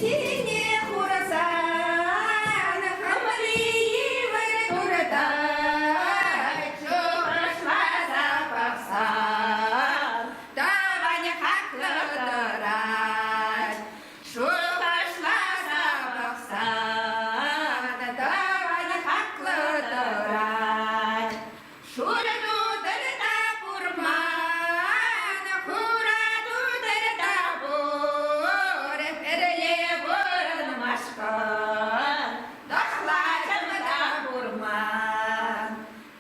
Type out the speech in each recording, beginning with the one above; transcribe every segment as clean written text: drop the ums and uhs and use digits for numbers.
Ҫине хурасан хӑмри йывӑр туртать, шухӑшласа пӑхсан тӑван хаклӑ тӑрать. Шухӑшласа пӑхсан тӑван хаклӑ тӑрать. Шурӑ тутӑр та пур ман, хура тутӑр та пур, пӗрле пурӑнмашкӑн тӑхлачӑм та пур ман.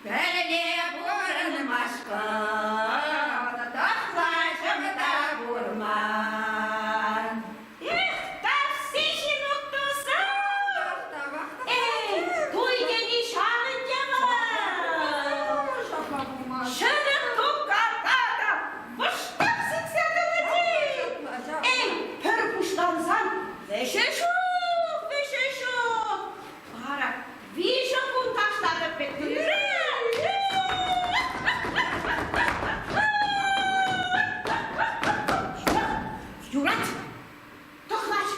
Пӗрле пурӑнмашкӑн тӑхлачӑм та пур ман. Эх, такси Ҫинук тусӑм! Эй, туй тени ҫав ӗнтӗ вӑл! Ҫӗнӗ тукарта та вӑштах сиксе тӑнӑ Эй, пӗр пуҫлансан вӗҫӗ ҫук, вӗҫӗ ҫук. Вара виҫӗ кун ташлатӑп пек Юрать. Тӑхлач,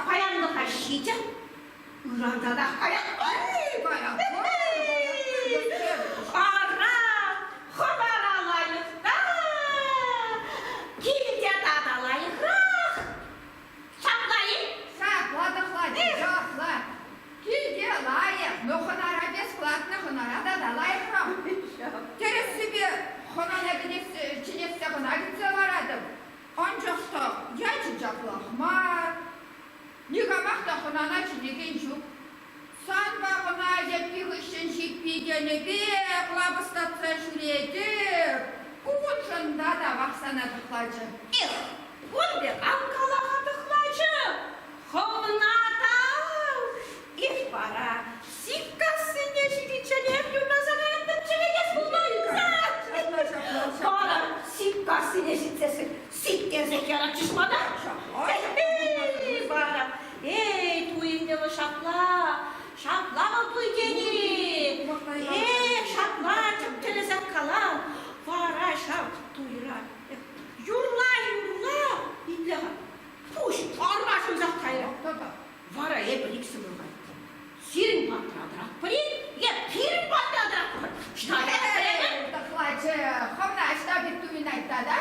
паянлӑха ҫитӗ. Ыран татах каятпӑр. Ара, хӑвара лайӑх та, килте тата лайӑхрах. Ҫапла-и? Ҫапла, тӑхлач, ҫапла. Килте лайӑх, но хӑнара бесплатно, хӑнара тата лайӑхрах. Тӗрӗссипе хӑнана чӗнессе кӑна кӗтсе ларатӑп. Анчах та ячӗ чаплах мар. Никамах та хӑнана чӗнекен ҫук. Санпа кӑна йӗппи хыҫҫӑн ҫиппи тенӗ пек лапӑстатса ҫӳретӗп. Уншӑн та тавах сана тӑхлачӑ. Эх, ун пек ан кала-ха тӑхлачӑ. Хӑвна тав. Эх, вара, Сиккассине ҫитичченех юрласа каяттӑмччӗ вӗт эс пулман-ха. Вара Сиккассине ҫитсессӗн сиктерсех яратчӗҫ мана. Эй, вара, эй, туйӑнтӑм ҫапла, ҫапла вӑл туй тени. Эх, ҫапла тӗп-тӗрӗсех калам, вара ҫав туйра юрла-юрла итле-ха, пуҫ армашӑнсах кайрӗ. Вара эпӗ иксӗмӗр Сирӗн патра тӑратпӑр-и е пирӗн патра тӑратпӑр? Тӑхлачӑ, хӑвна ӑҫта пек туйӑнать тата?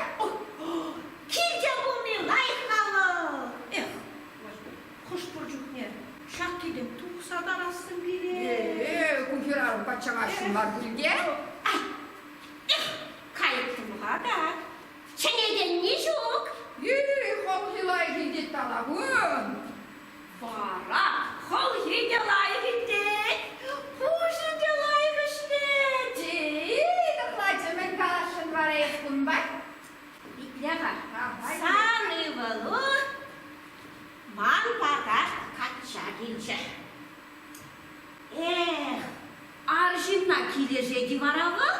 Килте пулни лайӑх-ха вӑл. Эх, хӑш-пӗр чухне ҫак килтен тухса тарассӑм килет. Э, ку хӗрарӑм патшалашӑн мар пуль те? Эх, кайӑк-тӑм-ха та. Чӗнекенни ҫук. Эй, хӑлхи лайӑх илтет талавун. Вара хӑлхи те лайӑх илтет, пуҫӗ те лайӑх ӗҫлет. Эй, тӑхлачӑ, мӗн каласшӑн вара эс кунпа? Итле-ха, сан ывӑлу ман пата качча килчӗ. Эх, арҫынна килӗшет-и вара вӑл?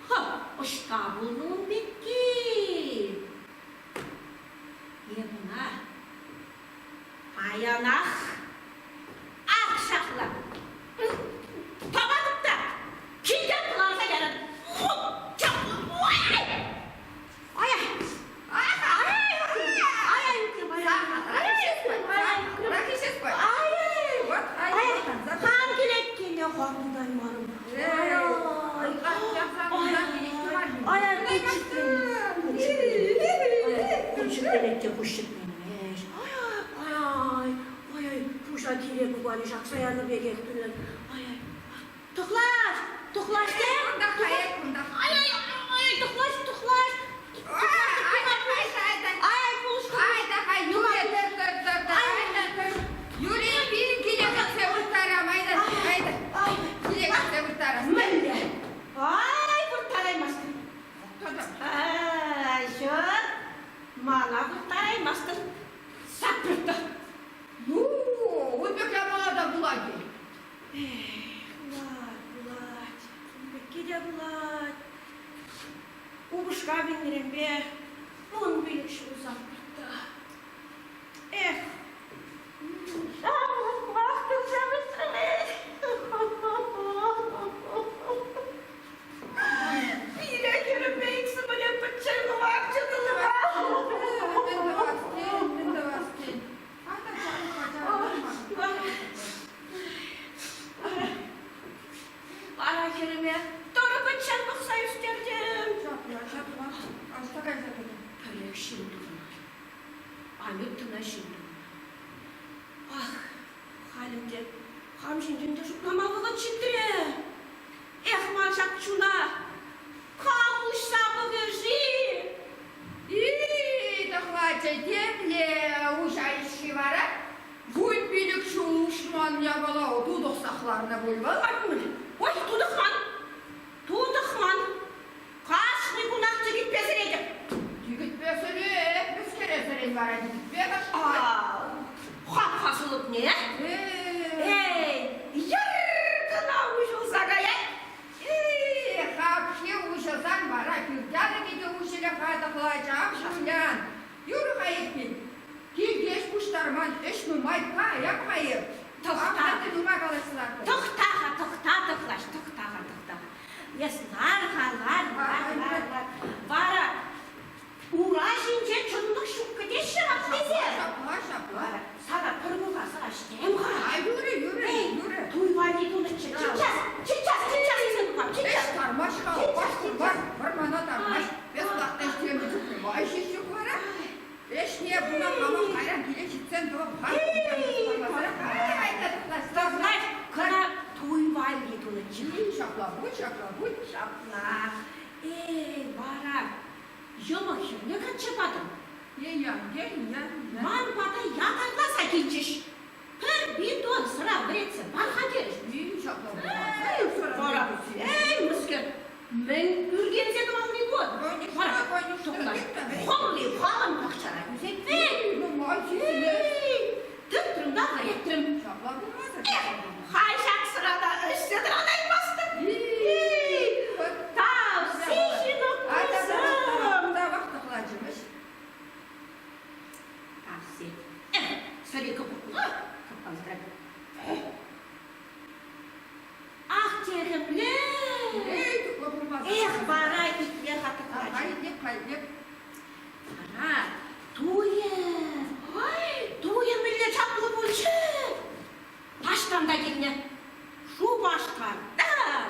Ха, ӑҫта пулнӑ ун пекки? Эп ӑна паянах ак ҫапла тапатӑп та килтен кӑларса яратӑп. Ай! Ай! Ай! Хам килет-кине хам тытаймарӑм. Ай, ай, кун ҫӗкленет те пуҫ ҫӗкленмест. Ай, ай, ай, пуҫа кире пуканӗ ҫакса янӑ пекех туйӑнать. Ай, ай, тӑхлач, тӑхлач те. Ай, ай, ай, тӑхлач, тӑхлач. Ай, пулӑш. Юрий, пирӗн киле кӗртсе вырттарам, айда, айда. Киле кӗртсе вырттарас. Мӗнле? Ай, вырттараймастӑн. Ай, ҫук, мана вырттараймастӑн. Саппӑртта. Ну, ун пек япала та пулать-и? Эх, пулать, пулать. Ун пекки те пулать. Упӑшка вилнӗренпе 15 ҫул саппӑртта. Эх, хӗрӗме тӑрӑ пӗччен пӑхса ӳстертӗм. Ҫапла, ҫапла. Аста кайса кӗтӗм. Пӗрех ҫын тупӑнать. Анюттӑна ҫын тупӑнать. Ах, халь ӗнтӗ хам ҫинчен те шутлама вӑхӑт ҫитрӗ. Эх, ман ҫак чуна кам уҫса пӑхӗ-ши? И-и, тӑхлачӑ, темле уҫайӗҫ-ши вара? 15 ҫул уҫман япала тутӑхсах ларнӑ пуль вӑл. Ой, тутӑхман! Тутӑхман! Кашни кунах тикӗтпе сӗретӗп. Тикӗтпе сӗрет, мӗскере сӗрен вара тикӗтпе кашкӑрать. Хапха сулӑкне. Эй, йӑр кӑна уҫӑлса каять. Эй, хапхи уҫӑлсан вара пӳртялӑкӗ те уҫӑлӗ-ха тӑхлачам ҫулян. Юрӑ-ха эппин. Килте ӗҫ пуҫтарман ӗҫ нумай паяп-ха эп. Тӑхта. Нумай калаҫса лартӑм. Тӑхта-ха, тӑхта, тӑхлач, тӑхта-ха, тӑхта-ха. Эс лар-ха, лар, лар, лар, лар. Вара ура ҫинче чӑнлӑх ҫуккӑ теҫҫӗ ваттисем. Ҫапла, ҫапла. Вара сана пӗр куха сӑраҫтем-ха. А юрӗ, юрӗ, Эй, юрӗ. туй валли тунӑччӗ. Сейчас, сейчас, сейчас илсе тухам, Ӗҫ сейчас. тармасть-ха, паш вӑрмана тармасть. Бесплатно ӗҫлеме чухне май ҫеҫ ҫук вара. Ӗҫне пула хамах кайран киле ҫитсен тӑвӑп-ха. Знаешь, кӑна туй валли тунӑччӗ. Ҫапла пуль, ҫапла пуль. Ҫапла. Эй, вара, йӑмӑк хӗрне качча патӑм. Е-я, е-я, я. Ман пата ятарласа килчӗҫ. Пӗр бидон сӑра вӗретсе пар-ха терӗҫ. Ҫапла Вара, эй, мӗскер, мӗн ӳркенсе тӑмалли кун? Вара, хӑмли халӑм пахчара ӳсет вӗт. Нумай ҫитӗнет. Тытрӑм та вӗретрӗм. Ҫапла пулмасӑр. Эх, халь ҫак сӑрана ӗҫсе тӑранаймастӑп. Тав, сихинок пулсан. Тавах тӑхлачӑмӑҫ. Тавси. Эх, сӑри кӑпӑклӑ, кӑпкалатрӗ. Ах, техӗмле! Эй, тутлӑ пулмасӑр. Эх, вара итле-ха тӑхлачӑ. Ха, итлеп, ха, итлеп. Вара туйӗ, ой, туйӗ мӗнле чаплӑ пулчӗ! Таҫтан та килнӗ. Шупашкартан,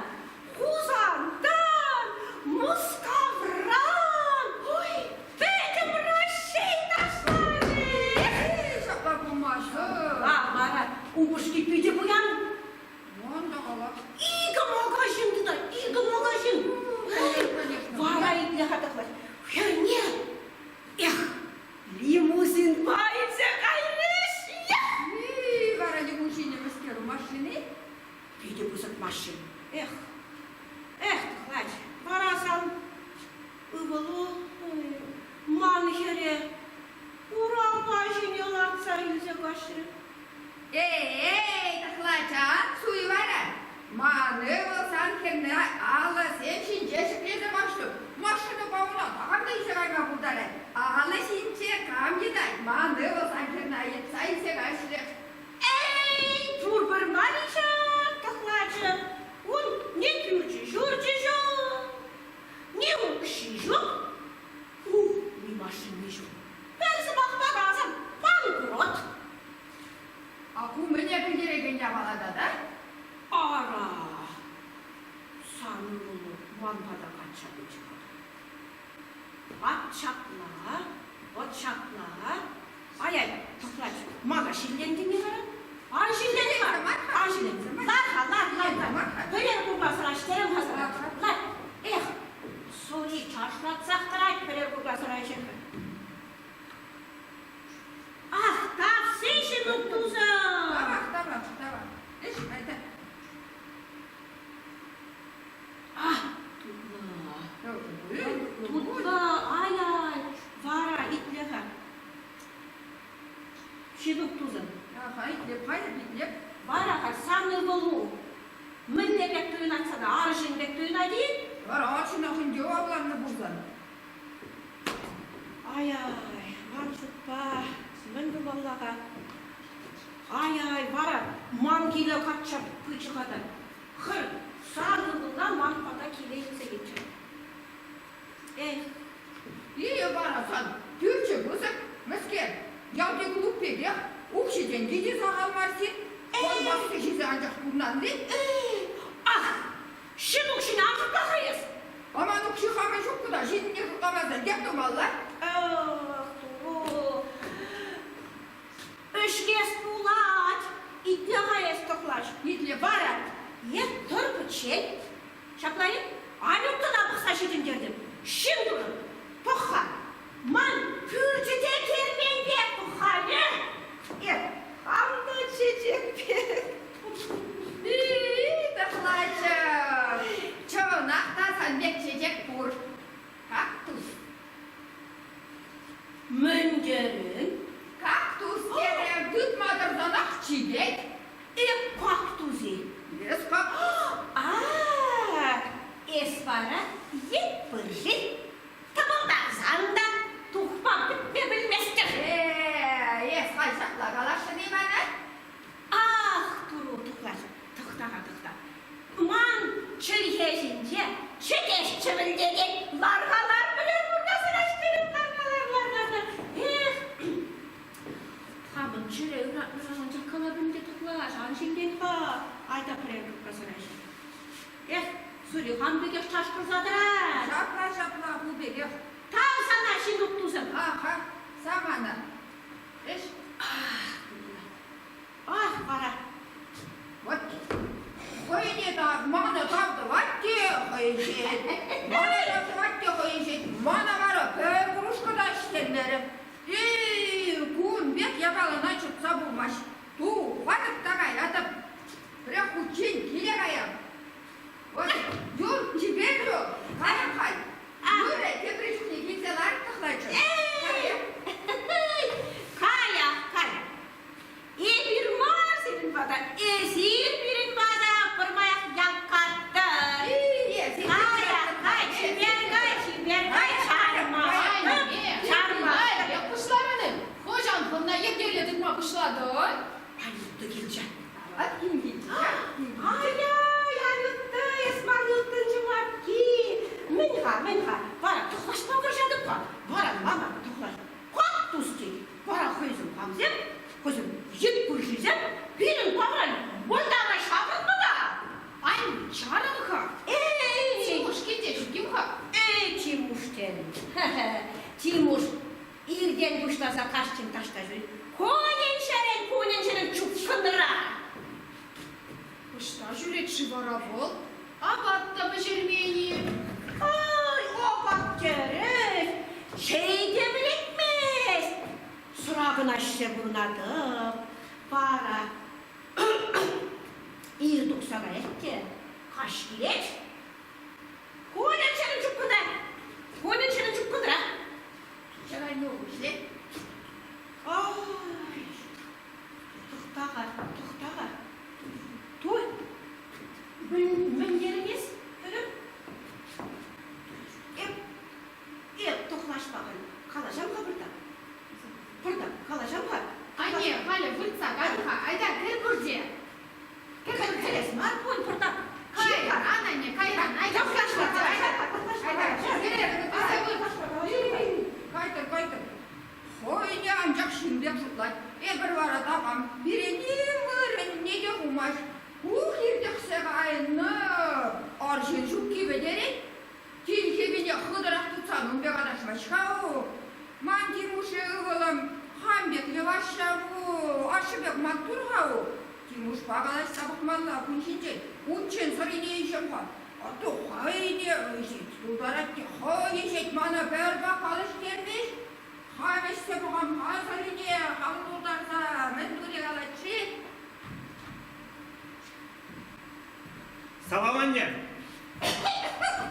Хусантан, Мускавран, ой, пӗтӗм Раҫҫей ташларӗ! Ҫапла пулмасть. А вара упӑшки питӗ пуян. Ман та калас. Икӗ магазин тытать, икӗ магазин. Вара итле-ха тӑхлать. Хӗрне, эх, лимузинпа илсе кайрӗҫ. Вара лимузинӗ мӗскер машини? Питӗ пысӑк машин. Эх, эх, тӑхлач, вара сан ывӑлу ман хӗре урапа ҫине лартса илсе каҫрӗ. Эй, тӑхлач, ан суй вара. Ман ывӑл сан хӗрне алӑсем ҫинче ҫӗклесе маштук. Машинӑпа уна такам та илсе кайма пултарать. Алӑ ҫинче кам йӑтать? Ман ывӑл сан хӗрне йӑтса илсе каҫрӗ. Эй, пурпӗр мар-и ҫак, тӑхлачӑ? Ун ни пӳрчӗ-ҫурчӗ ҫук, ни укҫи ҫук, ух, ни машини ҫук. Пӗр сӑмахпа каласан, панкрут. А ку мӗне пӗлтерекен япала тата? Ара, сан ывӑлу ман пата качча пычӗ-ха. Ват ҫапла, вӑт ҫапла. Ай-ай, тӑхлач, мана ҫиллентӗн-и вара? Ан ҫиллен-ха, ан ҫиллен. Лар-ха, лар, лар, лар. Пӗрер курка сӑра ӗҫтерем-ха сана. Лар. Эх, сӑри чашлатсах тӑрать пӗрер курка сӑра ӗҫер-ха. Ах, тавсей Ҫинук тусӑм! Тавах, тавах, тавах. Ӗҫ, айта. Ах, тутлӑ. Тутлӑ, ай-ай, вара итле-ха. Ҫинук тусӑм. Аха, итлеп, хайӑр итлеп. Вара-ха сан ывӑлу мӗнле пек туйӑнать сана, арҫын пек туйӑнать-и? Вара арҫынах ӗнтӗ авланнӑ пулсан. Ай-ай, ман шутпа, мӗн тумалла-ха? Ай-ай, вара ман киле качча пычӗ-ха та. Хӗр, сан ывӑлна ман пата киле илсе килчӗ. Эх. Ие вара сан пӳрчӗ пысӑк, мӗскер, ялти клуб пекех, укҫи-тенки те сахал мар син. Колбасси ҫисе анчах пурӑнан-и? Ах, ҫын хутчен. Ҫапла-и? Анюттӑна пӑхса ҫитӗнтертӗм. Ҫын турӑм. Пӑх-ха, ман пӳрчӗ те кермен пек пӑх-халӗ. Эп хам та чечек пек. Тӑхлачӑ, чӑнах та сан пек чечек пур. Кактус. Мӗн терӗн? Кактус терӗм, тытма тӑрсанах чикет. Эп кактус-и? Эс кактус. А, эс вара ет пырши. Тӑпӑлтарсан та тухма пӗтме пӗлместӗр. Э, эс халь ҫапла каласшӑн-и мана? Ах, туру тухлаҫ, тӑхта-ха, тӑхта. Ман чӗлхе ҫинче чӗкеҫ чӗвӗлтетет. Лар-ха, лар, пӗлер пурта сӑраҫтӑрӑп, лар-ха, лар, лар, лар, лар. Эх, хамӑн чӗре ыратнӑран анчах калап ӗнтӗ тӑхлаш, ан ҫиллен-ха. Айта пӗрер кӑпка сӑраҫ. Эх, Сулихан пекех чашкӑрса тӑрать. Ҫапла, ҫапла, ху пекех. Тав сана, Ҫинук тусӑм. Аха, самана. Ӗҫ. Ах, ах, вара. Вот хӑйне та мана тав тӑвать те хӑйӗнчен. Мана тав тӑвать те хӑйӗнчен. Мана вара пӗр кружка та ӗҫтермерӗ. Эй, кун пек япалана чӑтса пулмасть. Тухатӑп та каятӑп. Пӗрех хутчен киле каям. Вот юр чипер юр, каям халь. Юрӗ, тепре чухне килсе ларӑп тӑхлачӑ. Каях, кай. Эпир мар сирӗн пата, эсир пирӗн пата пӗрмаях яккаттӑр. Каях, кай, чипер кай, чипер кай, чарма. Чарма. Пуҫларӑн-им? Хӑҫан хӑвна йӗркеллӗ тытма пуҫлатӑн? Анютта килчӗ. Ай-яй, Анютта, эс ман ылтӑн чӑмакки. Мӗн-ха, мӗн-ха, вара тӑхлашма вӑрҫатӑп-ха. Вара мана тӑхлаш. Кактус тет. Вара хӑйсем камсем, хӑйсем йыт кӳршисем пирӗн павран мӑнтара ҫаврӑннӑ та. Ань, чарӑн-ха. Эй! Тимуш килте ҫук-им-ха? Эй, Тимуш терӗм. Тимуш Иртен пуҫласа каҫчен таҫта ҫӳрет. Кунӗн-ҫӗрӗн, кунӗн-ҫӗрӗн чупкӑнра. Ӑҫта ҫӳрет-ши вара вӑл? Апат та пӗҫермен-и? Ай, апат терӗх, чей те вӗретмест. Сӑра кӑна ӗҫсе пурӑнатӑп. Вара ир тухса каять те каҫ килет. Кунӗн-ҫӗрӗн чупкӑна, кунӗн-ҫӗрӗн чупкӑнра. Ҫавайну ӗҫлет. Ай, тӑхта-ха, тӑхта-ха. Туй, мӗн терӗн эс, хӗрӗм? Эп, эп тӑхлашпа калаҫам-ха пӑртак. Пӑртак калаҫам-ха. Анне, халӗ выртса кай-ха, айта кӗр пурте. Кӗрес мар пуль пӑртак. Кайран, анне, кайран. Айта, Кайтӑр, кайтӑр. Хӑйне анчах ҫын пек шутлать. Эпӗр вара такам пире ним вырӑнне те хумасть. Ух, иртӗхсе кайнӑ. Арҫын ҫукки пӗтерет. Тилхепине хытӑрах тытсан ун пек аташмасть-ха у. Ман Тимуше ывӑлӑм хам пек йӑваш ҫав у, ашшӗ пек маттур-ха у. Тимушпа калаҫса пӑхмалла кун ҫинчен. Унччен сӑрине иҫем-ха. Атту хӑй те ӗҫет, тултарать те хӑй ӗҫет, мана пӗр бокал ӗҫтермест. Хам ӗҫсе пӑхам-ха сӑрине, хам тултарса, мӗн тури калать-ши? Салам, анне!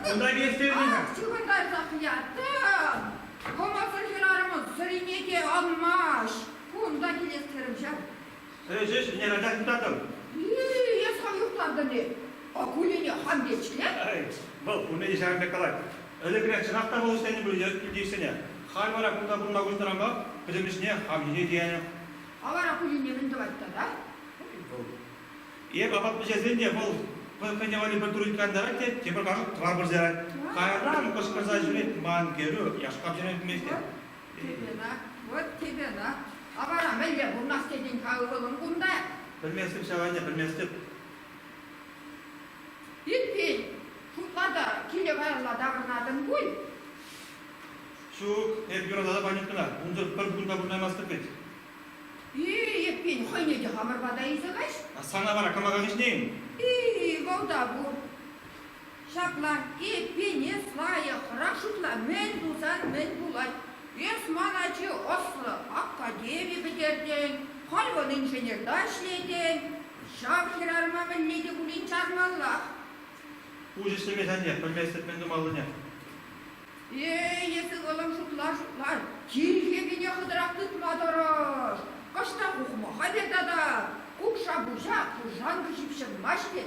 Кунта килӗштернӗ-ха. Ах, чухӑнтарсах ятӑм! Кӑмӑлсӑр хӗрарӑмӑн сӑрине те анмасть. Кунта килес терӗм ҫав. Ӗҫ, ӗнер анчах юптартӑм. И, эс хам юптартӑн-и? Акулине хам печле? Ай, вӑл пурне те ҫакӑн пек калать. Ӗлӗкрех чӑнах та вӑл ӗҫленӗ пуль килти ӗҫсене. Халь вара кунта пурӑнма куҫнӑранпа пӗтӗм ӗҫне хам ҫине тиенӗ. А вара Кулине мӗн тӑвать тата? Вӑл Эп апат пӗҫерсен те вӑл хӑйне валли пӗр турилкке антарать те тепӗр кашӑк тӑвар пырса ярать. Кайран кӑшкӑрса ҫӳрет ман кӗрӳ, яшка пӗҫермест те. Тебе на, вот тебе на. А вара мӗнле пурӑнас тетӗн-ха ывӑлӑм кунта? Пӗлместӗп ҫав, анне, пӗлместӗп. Эппин, шутла та киле каялла таврӑнатӑн пуль. Ҫук, эп юрататӑп Анюткӑна. Унсӑр пӗр кун та пурӑнаймастӑп вӗт. И, эппин, хӑйне те хамӑр пата илсе каҫ. Сана вара кӑмака хыҫне-им? И, вӑл та пур. Ҫапла, эппин, эс лайӑхрах шутла, мӗн тусан мӗн пулать. Эс ман ачи ӑслӑ, академи пӗтертӗн, халь вӑл инженерта ӗҫлетӗн. Ҫав хӗрарӑма мӗнле те пулин чармаллах. Пуҫ ӗҫлемест анне, пӗлместӗп мӗн тумаллине. Эй, эс ывӑлӑм шутла-шутла, тилхепине хытӑрах тытма тӑрӑш. Кӑштах ухмаха пер тата, кукша пуҫа куршанкӑ ҫыпҫӑнмасть те.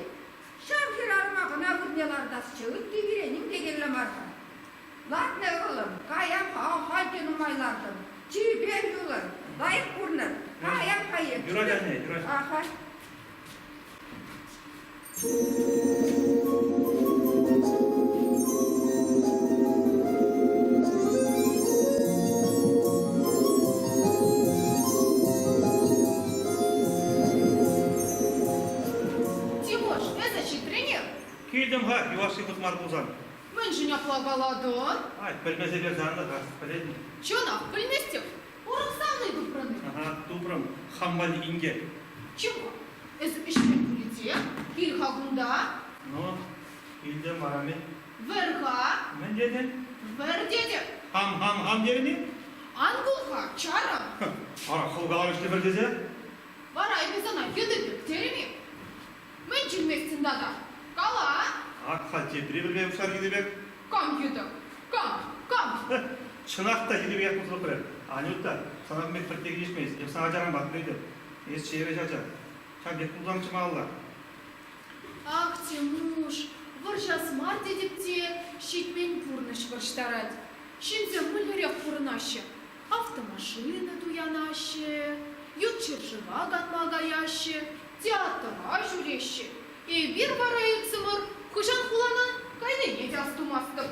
Ҫав хӗрарӑма кӑна вырне лартасчӗ, ытти пире ним те кирлӗ мар-ха. Лартнӑ ывӑлӑм, каям-ха, ахаль те нумай лартӑм. Чипер юлӑр, лайӑх пурнӑр, каям-ха эп. Юрать, анне, юрать. Аха. Тимош, эсӗ ҫитрӗн-и? Килтӗм-ха, юлашки хут мар пулсан. Мӗншӗн апла калатӑн? Ай, пӗлмесе персе ан-ха, пӗлетӗн. Чӑнах, пӗлместӗп. Урӑх савни тупрӑн-и? Ага, тупрӑм. Хам валли инкек. Чим-ха, эсӗ ӗҫмен пулӗ те? Кил-ха кунта. Ну, илтӗм вара мӗн? Вӗр-ха. Мӗн тетӗн? Вӗр тетӗп. Хам-хам-хам терӗн-и? Ан кул-ха, чарӑн. Ара, хӑлкаларӗҫ вӗр тесе. Вара эпӗ сана йытӑ пек терӗм-и? Мӗн чӗнместӗн тата? Кала! Ак халь тепри вӗрме пуҫлар йытӑ пек. Кам йытӑ? Кам? Кам? Чӑнах та йытӑ пекех пулса тухрӗ. Анюта, сана пек пӗртте килӗшмест. Эп сана ачаран пӗлетӗп. Эс чее ача. Ҫав пек пулсамччӗ малалла. Ах, Тимуш, вӑрҫас мар тетӗп те, ҫитмен пурнӑҫ вӑрҫтарать. Ҫынсем мӗнлерех пурӑнаҫҫӗ? Автомашина туянаҫҫӗ, ют ҫӗршыва канма каяҫҫӗ, театра ҫӳреҫҫӗ. Эпир вара иксӗмӗр хӑҫан хулана кайнине те астумастӑп.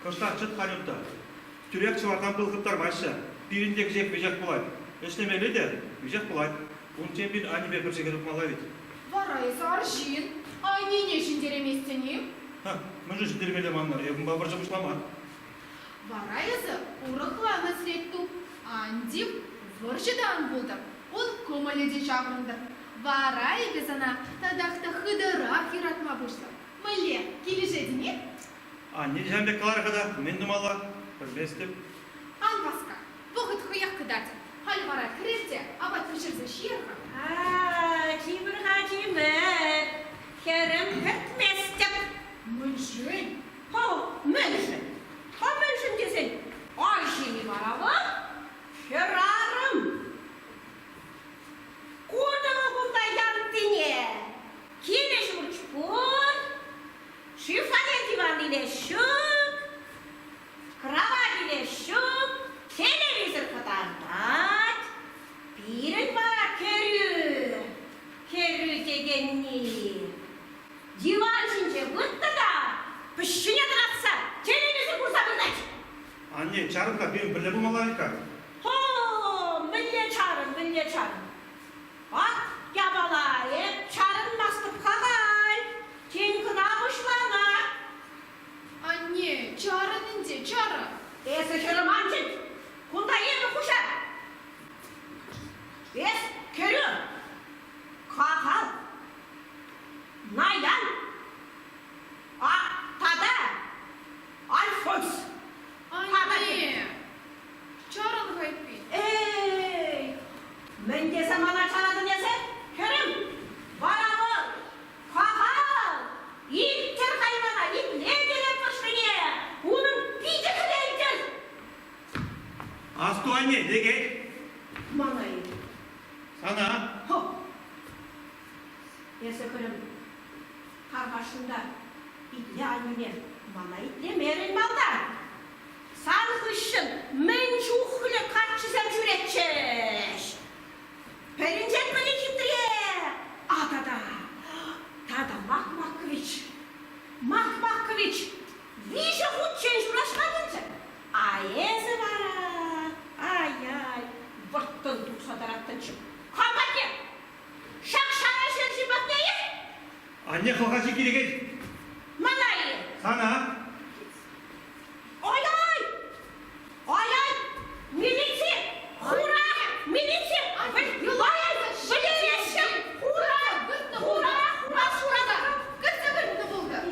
Кӑштах чӑт-ха, Анюта. Тӳрех чӑвартан пыл хыптармаҫҫӗ. Пирӗн те кӗҫех веҫех пулать. Ӗҫлемелле те веҫех пулать. Унччен пин аннепе пӗр чӗлхе тупмалла вӗт. Вара эсӗ арҫын, аннене ҫӗнтереместӗн-и? Ха, мӗншӗн ҫӗнтермелле маннӑр? Эп унпа вӑрҫӑ пуҫламан. Вара эсӗ урӑхла меслет туп. Ан тив, вӑрҫӑ та ан пултӑр, ун кӑмӑлӗ те ҫаврӑнтӑр. Вара эпӗ сана татах та хытӑрах юратма пуҫлӑп. Мӗнле, килӗшетӗн-и? Анне те ҫавӑн пек каларӗ-ха та, мӗн тумалла? Пӗлместӗп. Ан васка, вӑхӑт хӑех кӑтартӗ. Халь вара кӗрер те апат пӗҫерсе ҫиер-ха. А, чимӗр-ха, чимӗр. Хӗрӗм кӗртместӗп. Мӗншӗн? Хо, мӗншӗн? Хо, мӗншӗн тесен, арҫын-и вара вӑл? Хӗрарӑм. Куртӑмӑр кунта янттине. Кивӗ ҫурт пур, шифоньер диван илес ҫук, кровать илес ҫук, телевизор кӑтартать. Пирӗн вара кӗрӳ, кӗрӳ текенни. Диван ҫинче выртнӑ та пӗҫҫине тӑратса телевизор курса выртать. Анне, чарӑн-ха, пирӗн пӗрле пулмалла вӗт-ха. Хо, мӗнле чарӑн, мӗнле чарӑн? Ак япала, эп чарӑнмастӑп-ха халь. Тин кӑна пуҫланӑ. Анне, чарӑн ӗнтӗ, чарӑн. Эсӗ хӗрӗм ан чӗн. Кунта эпӗ хуҫа. Эс кӗрӳ. Кахал. Наян. А тата Альфонс. Анне, чарӑн-ха эппин. Эй, мӗн тесе мана чаратӑн эсӗ, хӗрӗм? Вара вӑл, кахал, иттӗр хаймана, итлетӗр пӑшрине, унӑн пичӗ хӗрелтӗр. Асту, анне, лекет. Мана-и? Сана. Хо. Эсӗ, хӗрӗм, тархасшӑн та итле аннӳне, мана итлемерӗн малтан. Сан хыҫҫӑн мӗн чухлӗ каччӑсем ҫӳретчӗҫ! Пӗринчен пӗри хитре! А тата, тата Мак Макович, Мак Макович виҫӗ хутчен ҫураҫма килчӗ. А эсӗ вара, ай-ай, вӑрттӑн тухса тӑраттӑнччӗ. Кам патне? Ҫак ҫара ҫерҫи патне-и? Анне хӑлха чикки лекет. Мана-и? Сана. Ай-ай! Ай-ай! Милици! Хура! Милици! Ай-ай! Вӗлереҫҫӗ! Хура! Хура! Хура! Хура! Кӗрсе выртнӑ пултӑр.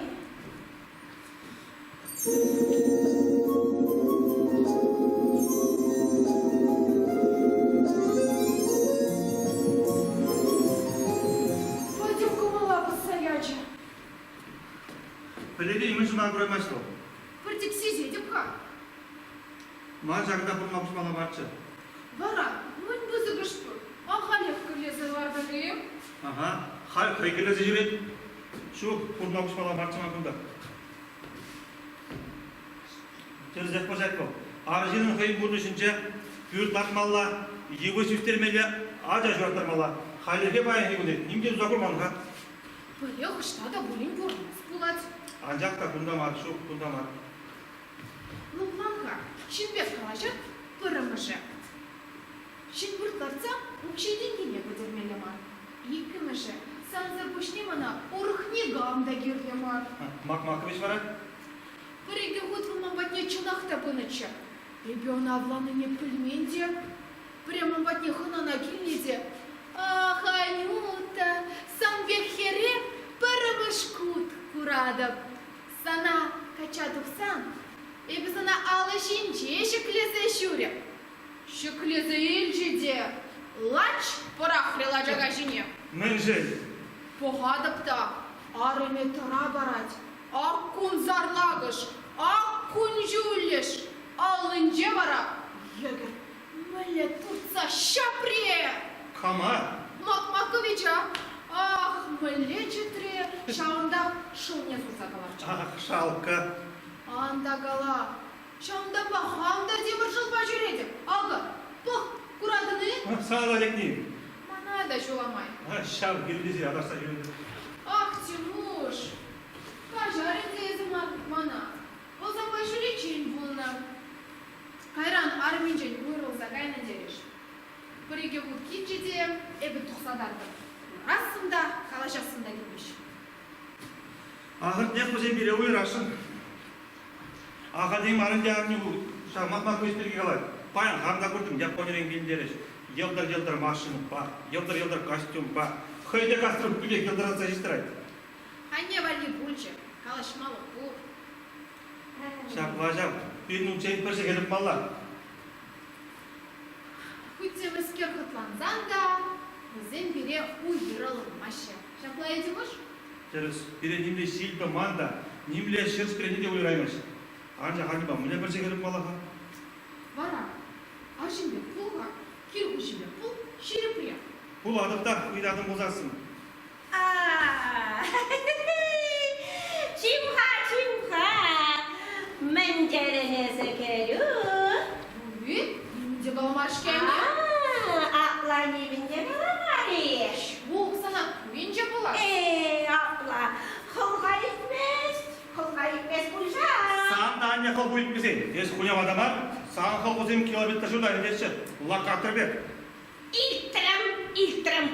Пӗлетӗн, мӗншӗн мана кураймасть вӑл? Пӗртик сисетӗп-ха. Ман ҫакӑнта пурӑнма пуҫмалла марччӗ. Вара мӗн пысӑкӑш пур? Ахалех кӗрлесе лартӑн-и? Аха, халь хӑй кӗрлесе ҫӳрет. Ҫук, пурӑнма пуҫмалла марччӗ ман кунта. Тӗрӗсех пӑсать вӑл. Арҫыннӑн хӑйӗн пурнӑҫӗнче пӳрт лартмалла, йывӑҫ ӳстермелле, ача ҫураттармалла. Хальлӗхе паянхи кун ним те туса курман-ха. Пӗрех ӑҫта та пулин пурӑнас пулать. Анчах та кунта мар, ҫук, кунта мар. Лӑплан-ха, ҫын пек калаҫать пӗрремӗшӗ. Ҫын пӳрт лартса укҫи-тенкине пӗтермелле мар. Иккӗмӗшӗ, сансӑр пуҫне мана урӑх никам та кирлӗ мар. Макмакович вара? Пӗр-икӗ хут вӑл ман патне чӑнах та пынӑччӗ. Эпӗ ӑна авланнине пӗлмен те. Пӗрре ман патне хӑнана килнӗ те. Ах, Анюта, сан пек хӗре пӗрремӗш кут куратӑп. Сана качча тухсан, эпӗ сана алӑ ҫинче ҫӗклесе ҫӳрӗп. Ҫӗклесе илчӗ те лач пӑрахрӗ лачака ҫине. Мӗншӗн? Пӑхатӑп та, арӑмӗ тӑра парать. Ак кун сарлакӑш, ак кун ҫӳллӗш. Аллинче вара йӗкӗр мӗнле туртса ҫапрӗ! Кама? Макмаковича. Ах, мӗнле чӗтре! Ҫавӑнтах шӑлне сурса кӑларчӗ. Ах, шалкӑ. Ан та кала. Ҫавӑнтанпа хам та тепӗр шӑлпа ҫӳретӗп. Акӑ, пӑх, куратӑн-и? Сана лекни. Мана та ҫула май. Ҫав кирлесе аташса ҫӳретӗп. Ах, Тимуш, каҫар ӗнтӗ эсӗ мана. Вӑл санпа ҫӳриччен пулнӑ. Кайран арминчен уйрӑлса кайнӑ терӗҫ. Пӗр-икӗ хут килчӗ те эпӗ тухса тартӑм. Курассӑм та, калаҫассӑм та килмест. Ахӑртнех вӗсем пире уйӑрасшӑн. Ахальтен мар ӗнтӗ арню ҫав Махмакович пирки калать. Паян хам та куртӑм, Японирен килтерӗҫ. Йӑлтӑр-йӑлтӑр машинӑпа, йӑлтӑр-йӑлтӑр костюмпа. Хӑй те кастрюль пекех йӑлтӑратса ҫеҫ тӑрать. Анне валли пулчӗ, калаҫмалӑх пур. Ҫапла ҫав, пирӗн унччен пӗр сехет утмалла. Хуть те мӗскер хӑтлансан та вӗсем пире уйрӑлмаҫҫӗ. Ҫапла этемӗш? Тӗрӗс, пире нимле ҫил тӑман та, нимле ҫӗр чӗтрени те уйӑраймасть. Анчах аннепа мӗнле пӗр сехет утмалла-ха? Вара арҫын пек пул-ха, кил хуҫи пек пул, ҫирӗпрех. Пулатӑп та, ыйтатӑн пулсассӑн. Чим-ха, чим-ха, мӗн терӗн эсӗ, кӗрӳ? Пули, нимӗн те каламасть-ҫке. Апла нимӗн те каламарӗ. Ҫук, сана пуринче пулас. Э, апла хӑлха илтмест, хӑлха илтмест пуль ҫав. Сан та анне хӑлху илтмесен, эс хуняма та мар, сан хӑлхусем километр ҫурта илтеҫҫӗ, лакатӑр пек. Илтрӗм, илтрӗм.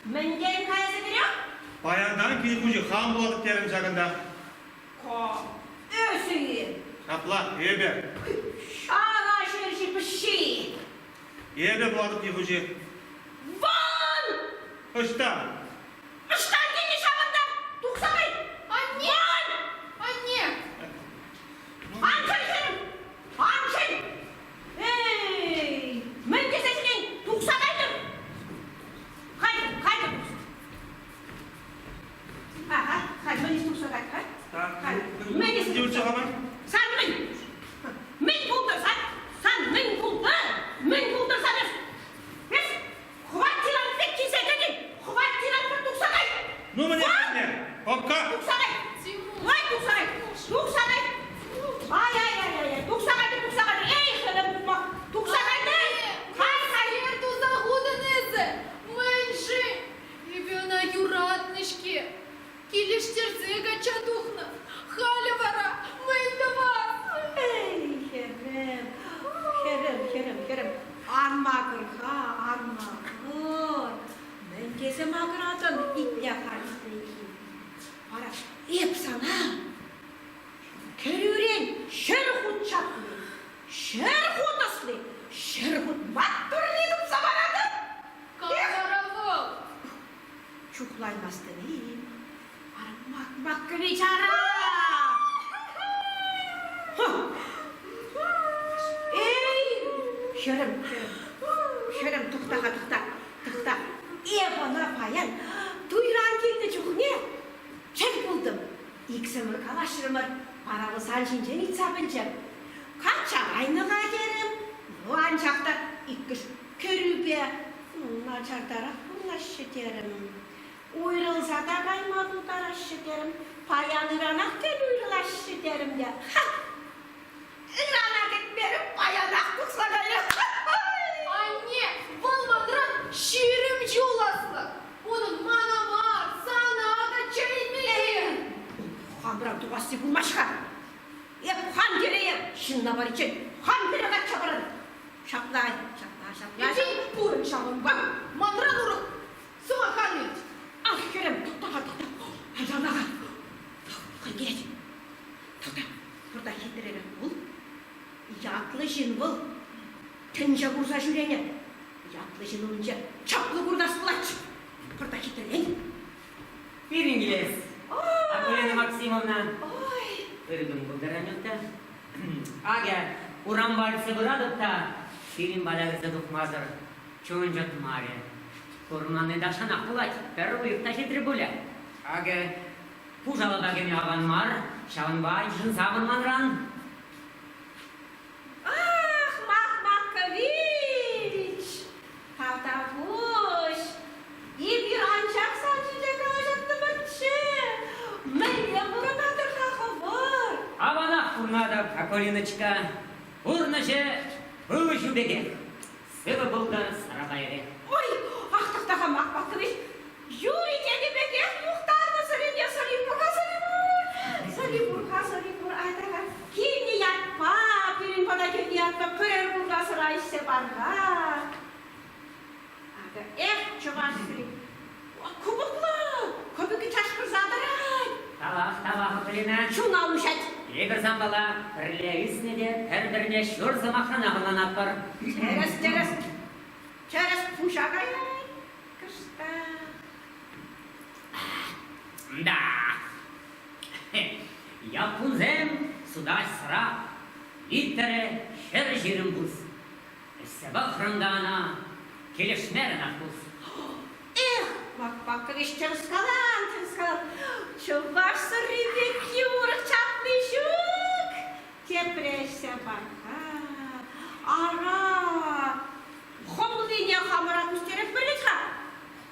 Мӗнтен кайса кӗрем? Паянтан кил хуҫи хам пулатӑп терӗм ҫакӑнта. Кам? Эсӗ-и? Ҫапла, эпӗ. Ҫара ҫерҫи пӗҫҫи! Эпӗ пулатӑп кил хуҫи. Вон! Ӑҫта? Ӑҫтан килнӗ ҫавӑнта? Тухса кай! Анне! Анне! Ан чӗлхӗн! Ан чӗл! Эй, мӗн тесе ҫитен? Тухса кайтӑр! Хайтӑр, хайтӑр тухса. Ага, халь мӗн тухса кай, ха? Халь. Мӗн эс Сан мӗн? Мӗн пултӑр сан? Сан мӗн пултӑр? Мӗн пултӑр сан эс? Эс хваттиран пек килсе кӗтӗн, хваттиран пӗр тухса кай! Ну, мӗне кӗтнӗ? Пока! Тухса кай! Ай, тухса кай! Тухса кай! Ай-ай-ай-ай! Тухса кай, тухса кай! Эй, хӗрӗм пухмах! Тухса кай! Кай, кай! Хӗр туса хутӑн эсӗ! Мӗншӗн? Эпӗ ӑна юратнӑ-ҫке. Килӗштерсе качча тухнӑ. Халӗ вара мӗн тӑвас? Эй, хӗрӗм, хӗрӗм, хӗрӗм, хӗрӗм, ан макӑр-ха, ан макӑр. Мӗн тесе макӑратӑн, итле-ха, итле-и. Вара эп сана кӗрӳрен 100 хут чапли, 100 хут ӑсли, 100 хут маттурри тупса паратӑп. Кам вара вӑл? Чухлаймастӑн-и? Ара, Макмакович, ара! Эй, хӗрӗм, хӗрӗм, хӗрӗм, тӑхта-ха, тӑхта, тӑхта. Эп ӑна паян туйран килнӗ чухне тӗл пултӑм. Иксӗмӗр калаҫрӑмӑр, вара вӑл сан ҫинчен ыйтса пӗлчӗ. Качча кайнӑ-ха терӗм. Ну, анчах та иккӗш кӗрӳпе начартарах пурӑнаҫҫӗ терӗм. Уйрӑлса та кайма пултараҫҫӗ терӗм. Паян-ыранах тен уйрӑлаҫҫӗ терӗм те. Ха! Ырана кӗтмерӗм, паянах тухса кайрӑм. Анне, вӑл манран 20 ҫул аслӑ. Унӑн мана мар, сана та чӗнмелле. Хамран тухасси пулмасть-ха. Эп хан телее ҫынна париччен хан пире качча паратӑп. Ҫапла, ҫапла, ҫапла. Эппин пурӑн ҫавӑнпа. Манран урӑх сӑмах ан илт. Ах, хӗрӗм, тӑхта-ха, тӑхта. Ачалаха. Хӑй килет. Тӑхта, пӑртак хитререх пул. Ятлӑ ҫын вӑл. Тӗнче курса ҫӳренӗ. Ятлӑ ҫын умӗнче чаплӑ курнас пулать. Пӑртак хитрелен. Пирӗн килес. Акулина Максимовна. Ой. Ыргӑм пултӑр, Анюта. Акӑ, урампа иртсе пыратӑп та сирӗн пата кӗрсе тухмасӑр чун чӑтмарӗ. Курманни тахҫанах пулать, пӗр уйӑх та ҫитрӗ пулӗ. Акӑ, пушалӑка кӗме аван мар, ҫавӑнпа йышӑнсамӑр манран. Ах, Мах Маркович! Тавтапуҫ! Эпир анчах сан ҫинчен калаҫаттӑмӑрччӗ. Мӗнле пурӑнатӑр-ха хӑвӑр? Аванах пурӑнатӑп, Акулиночка. Пурнӑҫӗ пыл ҫу пекех. Сывӑ пултӑр сарапайрех. Ой, ах, тӑхта-ха, Мах Маркович, Юрий тенӗ пекех мухтаннӑ сӑрине сӑри пур-ха, сӑри пур. Сӑри пур-ха, сӑри пур. Айтӑр-ха, килнӗ ятпа, пирӗн пата килнӗ ятпа пӗрер курка сӑра ӗҫсе пар-ха. Акӑ, эх, чӑваш сӑри. Кӑпӑклӑ, кӑпӑкӗ чашкӑрса тӑрать. Тавах, тавах, Полина. Чуна уҫать. Эпир санпала пӗрле ӳснӗ те пӗр-пӗрне ҫур сӑмахранах ӑнланатпӑр. Тӗрӗс, тӗрӗс. Тӗрӗс пуҫа каять. Кӑштах. Да. Яппунсем сутаҫ сӑра. Литрӗ 120 пус. Ӗҫсе пӑхрӑм та ӑна, килӗшмерӗ наркус. Эх, Пак-Пакович тӗрӗс калан, тӗрӗс калан. Чӑваш сӑрри пекки урӑх чапли ҫук. Тепре ӗҫсе пар-ха. Ара, Хӑмлине хамӑра ӳстерес пӗлет-ха.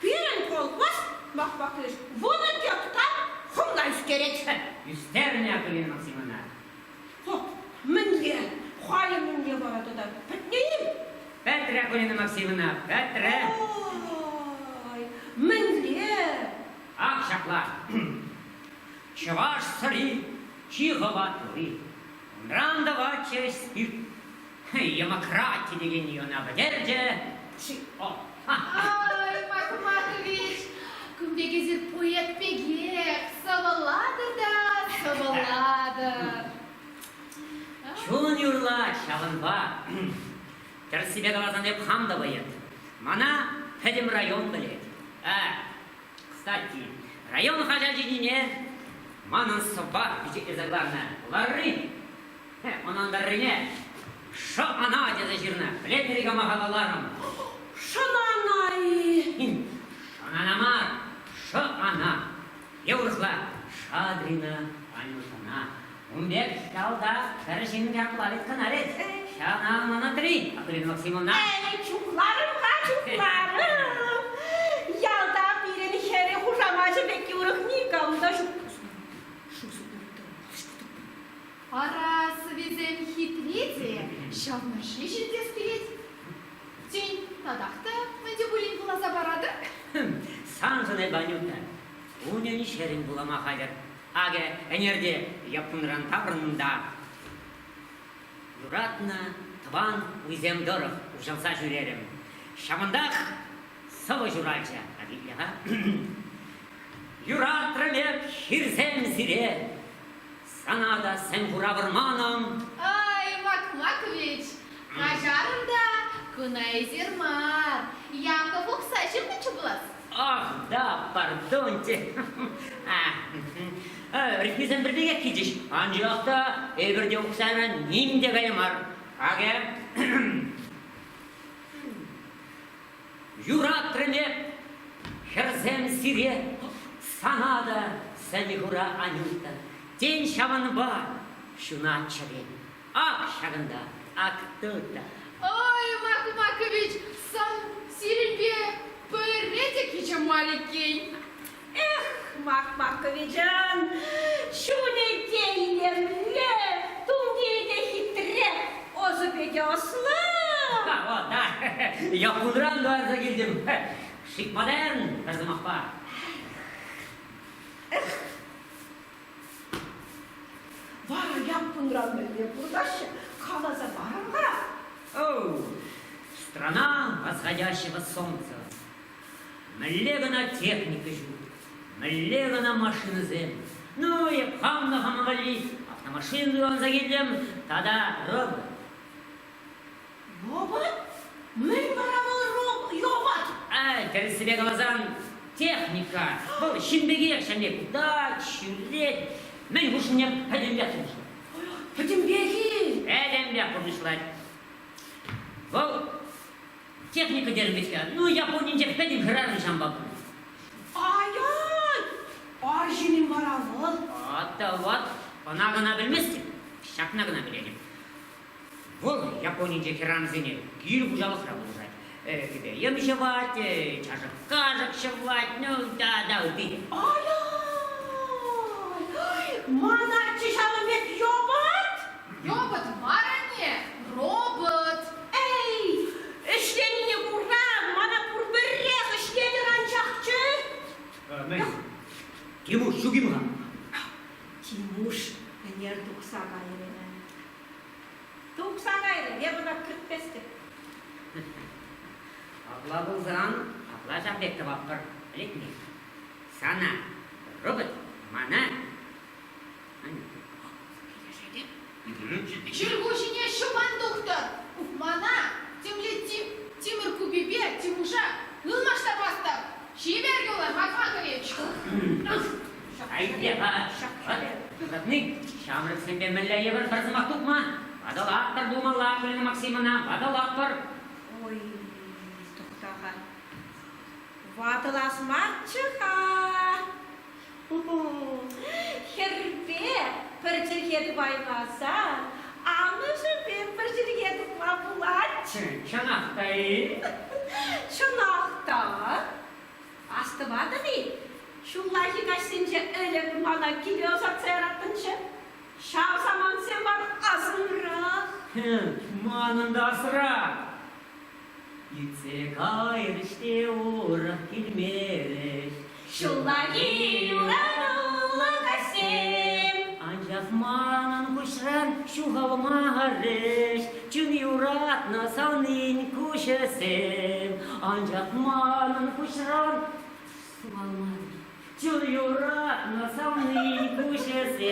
Пирӗн колхоз, Махмаклыш, вунӑ гектар хӑмла ӳстерет. Ӳстернӗ, Акулина Максимовна. Хо, мӗнле? Халӗ мӗнле вара тата? Пӗтнӗ-им? Пӗтрӗ, Акулина Максимовна, пӗтрӗ. Ой, мӗнле? Ак ҫапла. Чӑваш сӑри чи хӑватли. Унран тӑватчӗ спирт. Демократи текенни ӑна пӗтерчӗ. О, Ай, Макмакович, кун пек эсир поэт пекех сӑвӑлатӑр та сӑвӑлатӑр. Чун юрлать ҫавӑнпа. Тӗрӗссипе каласан эп хам та поэт. Мана пӗтӗм район пӗлет. Ә, кстати, район хаҫачӗ манӑн сӑвва пичетлесе кӑларнӑ. Ларри Унӑн тӑррине Шӑ-ана тесе ҫырнӑ. Пӗлетӗр-и кама халалларӑм? Шӑнана-и? Шӑнана мар, шӑ-ана. Е урӑхла Шадрина Анютӑна. Ун пек ялта пӗр ҫын ятла вӗт кӑна вӗт. Ҫавна ӑнланатри, Акулина Максимовна? Эй, чухларӑм-ха, чухларӑм. Ялта пирӗн хӗрӗ хушамачӗ пекки урӑх никам та ҫук. Ара, сӑвисем хитре те, ҫавна ҫеҫ илтес килет. Тен, татах та мӗн те пулин вуласа паратӑр? Саншӑн эп, Анюта, кунӗн-ҫӗрӗн вулама хатӗр. Акӑ, ӗнер те Яппунран таврӑннӑ та юратнӑ тӑван уйсем тӑрӑх уҫӑлса ҫӳрерӗм. Ҫавӑнтах сӑвӑ ҫуралчӗ. Итле-ха. Юратрӑм эп хирсем сире, Сана та сӗм хура вӑрманӑм. Ай, Макмакович, каҫарӑр та, кӑна эсир мар, Яков Ухсай ҫырнӑччӗ пулас. Ах, да, пардонте. Рифмисем пӗр пекех килчӗҫ, анчах та эпир те Ухсайран ним те кая мар. Акӑ, юратрӑм эп, хӗрсем сире, сана та сӗм. Сӗнӗ-хура Анюта. Тен, ҫавӑнпа ҫунать чӗрем. Ак ҫакӑнта, ак тут. Ой, Мак Макович, сан сирӗнпе пӗрре те кичем мар иккен. Эх, Мак Маковичӑн чунӗ те илемлӗ, тумтирӗ те хитре, ӑсӗпе те ӑслӑ. О, да, я кунран кӑларса килтӗм. Шик модерн, пӗр сӑмахпа. Эх, Вара яппунран мӗнле пурӑнаҫҫӗ, каласа парӑр-ха. Оу, страна восходящего солнца. Мӗнле кӑна техника ҫук, мӗнле кӑна машинӑсем. Ну, эп хам та хама валли автомашина туянса килтӗм тата робот. Робот? Мӗн вара вӑл робот? Ай, тӗрӗссипе каласан, техника. Вӑл ҫын пекех ҫӗнӗ утать, ҫӳрет. Мӗн хушшине пӗтӗмпех пурнӑҫлать. Пӗтӗмпех-и? Пӗтӗмпех пурнӑҫлать. Вӑл техника терӗм-ҫке. Ну, Японинче пӗтӗм хӗрарӑм ҫампа пулнӑ. Ай-ай! Арҫынӗн вара вӑл. Ват ват, ӑна-кӑна пӗлместӗп, ҫакна кӑна пӗлетӗп. Вӑл Японинче хӗрарӑмсене кил хуҫалӑхра пулӑшать. Кӗпе-йӗм ҫӑвать, чашӑк-кашӑк ҫӑвать, ну, да, да, ытти те. Ай-ай! Ман атте ҫавӑн пек ёпать? Робот мар анне, робот. Эй, ӗҫленине кура мана пурпӗрех ӗҫлетӗр анчахчӗ. Мӗн? Тимуш ҫук-им-ха? Тимуш ӗнер тухса кайрӗ. Тухса кайрӗ, эп ӑна кӗртместӗп. Апла пулсан, апла ҫав пек тӑватпӑр, пӗлетне. Сана робот, мана Килӗшетӗп. Ҫӳлхуҫине ҫӑман тухтӑр. Мана темле тимӗр купипе Тимуша ылмаштармастӑп. Чипер юлӑр, Макмакович! Айде-ха, Юратни, ҫамрӑксемпе мӗнле йывӑр пӗр сӑмах тупма? Ватӑлатпӑр пулмалла, Галина Максимовна, ватӑлатпӑр. Ой, тӑхта-ха. Ватӑлас марччӗ-ха. Хӗрпе пӗр чӗлхе тупаймасан амӑшӗпе пӗр чӗлхе тупма пулать. Чӑнах та-и? Чӑнах та. Астӑватӑн-и? Ҫуллахи каҫсенче ӗлӗк мана киле ӑсатса яраттӑнччӗ. Ҫав самантсем ман асӑмрах. Манӑн та асра. Иртсе кайрӗҫ те урӑх килмерӗҫ. Ҫуллахи юратуллӑ каҫсем. Анчах манӑн куҫран ҫухалмарӗҫ чун юратнӑ савнин куҫӗсем. Анчах манӑн куҫран ҫухалмарӗҫ чун юратнӑ савнин куҫӗсем.